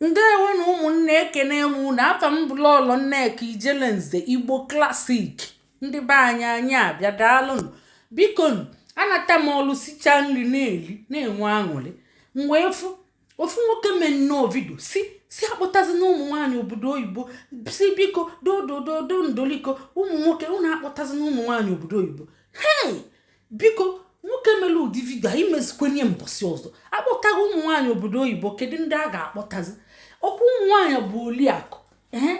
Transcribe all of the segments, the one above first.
Ndewo na ụmụnne, ekene m unu. Afa m bụ Lọlọ Nneka Ijelenze Igbo Classic. Ndị be anyị, anyị abịa, daalụnụ. Bikonu, anata m ọlụ, sichaa nri, na-eli, na-enwe aṅụrị. M wee fụ ofu nwoke mee nnọọ video, si akpọtazi na ụmụ nwaanyị obodo oyibo, si biko, dodododo, ndoliko ụmụ nwoke, unu akpọtazi na ụmụ nwaanyị obodo oyibo. Hei, biko, nwoke mere ụdị video a, imezikwenye mbọsị ọzọ. Akpọtaghị ụmụ nwaanyị obodo oyibo, kedu ndị a ga-akpọtazi? Ọkwa ụmụ nwaanyị bụ oliakụ. Ee,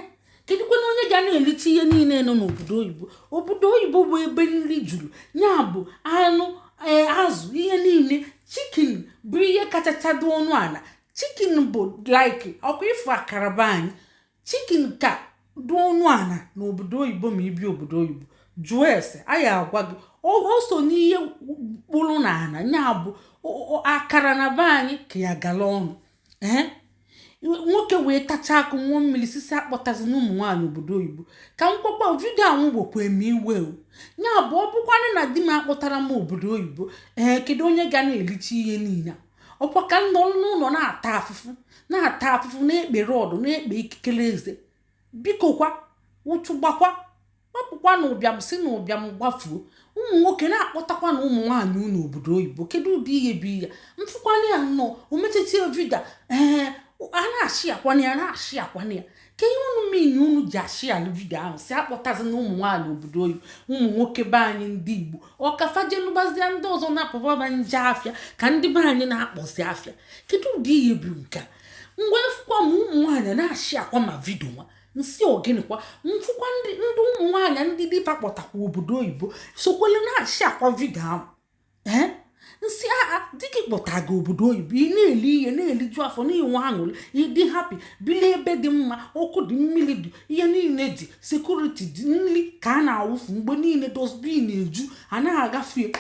kedụkwana onye ga na-elicha ihe niile nọ n'obodo oyibo? Obodo oyibo bụ ebe nri juru, ya bụ anụ, ee, azụ, ihe niile. Chicken bụ ihe kachachado ọnụ ala. Chicken bụ like ọkwa ịfụ akara be anyị. Chicken ka dị ọnụ ala n'obodo oyibo. Ma ibi obodo oyibo, jụọ ese, anyị agwa gị. O so n'ihe kpụrụ n'ala, ya bụ akara na be anyị ka ya gala ọnụ. Ee, nwoke wee tachaa akụ, nwụọ mmiri, sisi akpọtazi na ụmụ nwaanyị obodo oyibo. Ka m kwakwa video ahụ gbokwa eme iwe o. Ya bụ, ọ bụkwanụ na di m akpọtara m obodo oyibo, ee, kedu onye ga na-elicha ihe niile a? Ọkwa ka m nọrọ n'ụlọ na-ata afụfụ, na-ata afụfụ, na-ekpere ọdụ, na-ekpe ikikere eze. Biko kwa, ụchụ gbakwa, gbapụkwa na ụbịam, si na ụbịam gbafuo. Ụmụ nwoke na-akpọtakwa na ụmụ nwaanyị unu obodo oyibo, kedu ụdị ihe bụ ihe mfụkwana ya nnọọ? O mechachie video, ee, a na-achị akwana ya, na-achị akwana ya. Ka ihe unu mini unu ji achị alụ video ahụ, si akpọtazi na ụmụ nwaanyị obodo oyibo, ụmụ nwoke be anyị ndị Igbo, ọkafajenụbazie ndị ọzọ na-apụbaba nje afịa ka ndị be anyị na-akpọzi afịa. Kedu ụdị ihe bụ nke a? Mgbe fụkwa ma ụmụ nwaanyị na-achị akwa ma video nwa nsị ogịnịkwa, mfụkwa ndị ụmụ nwaanyị ndị dịfa kpọtakwa obodo oyibo sokwele na-achị akwa video ahụ. Ee, nsị aa, di gị kpọtara gị obodo oyibo, ị na-eli ihe, na-eliju afọ, na-enwe aṅụrị, ịdị happy, bili ebe dị mma, ọkụ dị, mmiri dị, ihe niile dị, security dị, nri ka a na-awụfu mgbe niile, dustbin eju, a naghị agafe.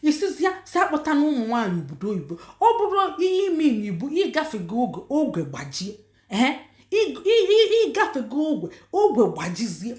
Isizia si akpọta na ụmụ nwaanyị obodo oyibo. Ọ bụrụ ihe ime na ibu ịgafego oge, ogwe gbajie. Ee, ịgafego ogwe, ogwe gbajizie.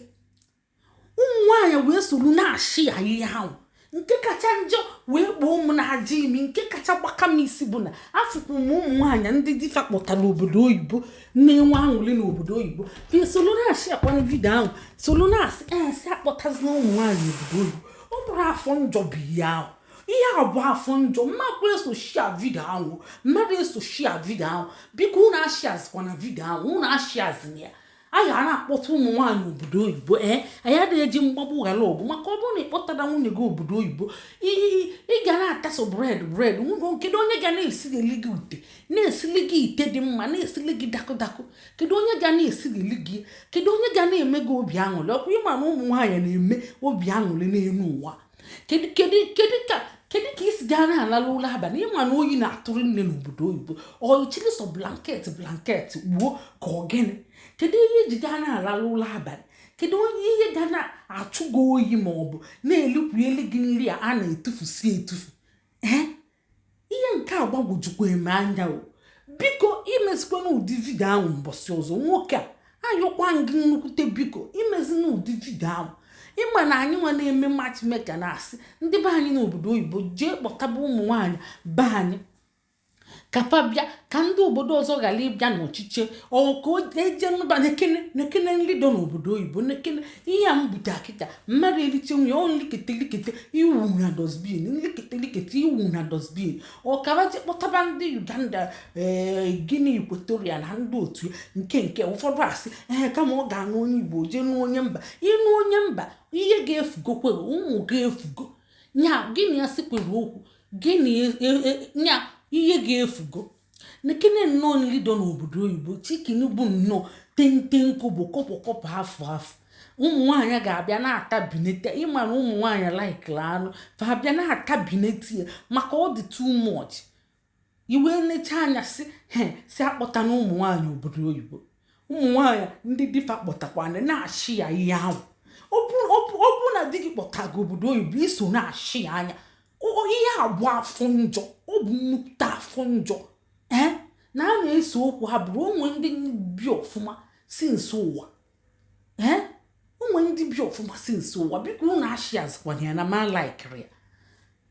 Ụmụ nwaanyị wee soro na-achị ya ihe ahụ. Nke kacha njọ wee kpọọ ụmụ na-aja imi, nke kacha gbaka m isi bụ na afụkwu m ụmụ nwaanyị ndị difa kpọtara obodo oyibo na-enwe aṅụrị n'obodo oyibo, fa soro na-achị akwanụ video ahụ, soro na-asị, ee, sị akpọtazina ụmụ nwaanyị obodo oyibo. Ọ bụrụ afọ njọ bụ ihe ahụ. Ihe a bụ afọ njọ. Mmadụ eso share video ahụ, mmadụ eso share video ahụ. Biko, unu ashiazikwana video ahụ, unu ashiazina ya. A ga na-akpọta ụmụ nwaanyị obodo oyibo. Ee, anyị adịghị eji mgbagbu ghara ọgụ, maka ọ bụrụ na ị kpọtara nwunye gị obodo oyibo, ị ga na-ataso bread bread. Kedu onye ga na-esili gị ute, na-esili gị ite dị mma, na-esili gị dakụ dakụ? Kedu onye ga na-esili gị? Kedu onye ga na-eme gị obi aṅụrị? Ọkwa ịma na ụmụ nwaanyị na-eme obi aṅụrị n'elu ụwa. Kedu kedu kedu ka kedu ka isi gaa na-alala ụlọ abalị, ịma na oyi na-atụrụ nne n'obodo oyibo? Ọ ichiri sọ blanket, blanket gbuo ka ọ gịnị? Kedu ihe iji gaa na-alala ụlọ abalị? Kedu onye ihe ga na-achụ gị oyi ma ọ bụ na-elikwueli gị nri a na-etufusi etufu? Ee, ihe nke a gbagwojukwa eme anya o. Biko, imezikwana ụdị video ahụ mbọsị ọzọ. Nwoke a, ayọkwa gị nnukwute, biko, imezina ụdị video ahụ. Ịma na anyị nwa na-eme matchmaker na-asị ndị be anyị n'obodo oyibo jee kpọtaba ụmụ nwaanyị be anyị ka fa bịa, ka ndị obodo ọzọ ghara ịbịa n'ọchịchị. Ọ ka o eje nụba nekene nekene nri dọ n'obodo oyibo, nekene ihe a m bute akịta. Mmadụ eliche nwunye ọ nlikete likete iwu na dustbin, nlikete likete iwu na dustbin. Ọkabaje kpọtaba ndị Uganda, ee, Guinea Equatorial na ndị otu ya. Nke ụfọdụ asị, ee, kama ọ ga-anụ onye Igbo, jee nụ onye mba. Ịnụ onye mba, ihe ga-efugokwe, ụmụ ga-efugo nya. Gịnị ya sikwere okwu gịnị nya? Ihe ga-efugo. Nekene nnọọ nri dọ n'obodo oyibo. Chicken bụ nnọọ tente nkụ bụ kọpụ kọpụ afọ afọ. Ụmụ nwaanyị ga-abịa na-ata binete. Ịma na ụmụ nwaanyị laikiri anụ, fa bịa na-ata binete ya maka ọ dị too much. Iwe necha anya, si he si akpọta na ụmụ nwaanyị obodo oyibo. Ụmụ nwaanyị ndị dịfa kpọtakwana na-achị ya ihe ahụ. Ọ bụ na di gị kpọta gị obodo oyibo, iso na-achị ya anya. Ihe a bụ afọ njọ, ọ bụ nnukwute afọ njọ. Ee, na a na-ese okwu ha bụrụ onwe ndị bi ọfụma si nso ụwa. Ee, onwe ndị bi ọfụma si nso ụwa. Biko, unu achị azụkwana ya na ma laikiri ya.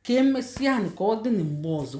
Ka emesịa, ka ọ dị na mgbe ọzọ.